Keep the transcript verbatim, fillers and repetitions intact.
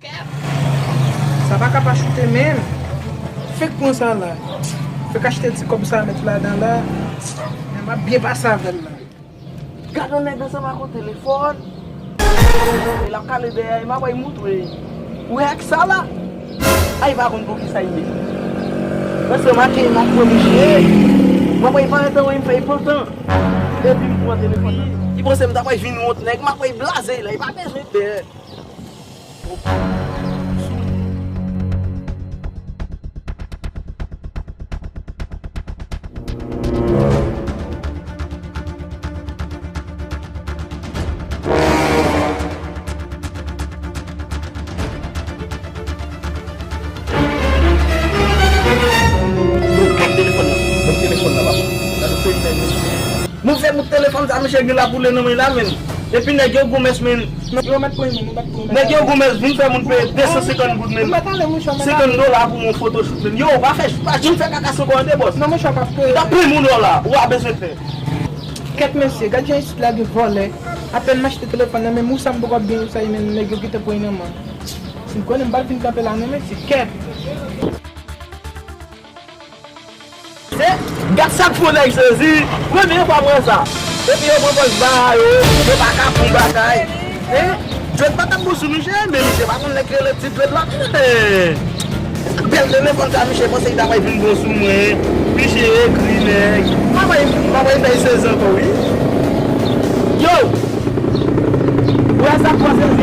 Sa pa ka pa choute menm. Fèk pran sa la. Fèk achte ti kòb sa met ladan la. Men m ap byen pase avè l la. Gad yon nèg ansanm ak yon telefòn. E l ap kale dèyè, e m ap bay moutre. Ou wè ak sa la? Ay, pa konn pou ki sa l ye. Mwen se make, m ap pran misye. M ap bay parèt anwen, m fè epantan. Epi m pran telefòn nan. Li panse m ta bay vin wont nèg, m ap bay blaze la, li pa bezwen pè. Yo, gad telefòn nan. Ban m telefòn nan, papa. Gad yon seri nèg, mesye. Nou fè bout telefòn sa, misye gen lapoule nan men la, menn. Epi nèg yo gou mès, menn. Yo mèt pran moun, nou mèt pran moun. Nèg yo gou mès, vin fè moun peye de san senkant goud, menn. Senkant dola pou yon photoshoot, menn. Yo, pa fè, pa janm fè kaka sou kò an de, bòs. Non, monchè, pa fè. N ap pran moun la, ou a bezwen fè. Kèt mesye, gad jan isit la gen vòlè. Apèn m achte telefòn nan, men mousa m poko ap gen yon sa, men nèg yo gentan pran nan men. Si m konnen m pa t vin kanpe la, non, mesye, kèt. Se, gad sa k fè nèg sezi, premye fwa m wè sa. Epi yo pran pòz ba yo, yo pa ka pran bagay. Hein? Djòd pa t ap bon sou misye, men misye pa konn nèg ki rele Ti Djòd la. Hein? Bèl telefòn sa, misye panse li ta pral vin bon sou mwen. Misye ekri nèg. Mwen, mwen, mwen, mwen, bay sezi ankò, wi. Yo! Wè sa k fè sezi.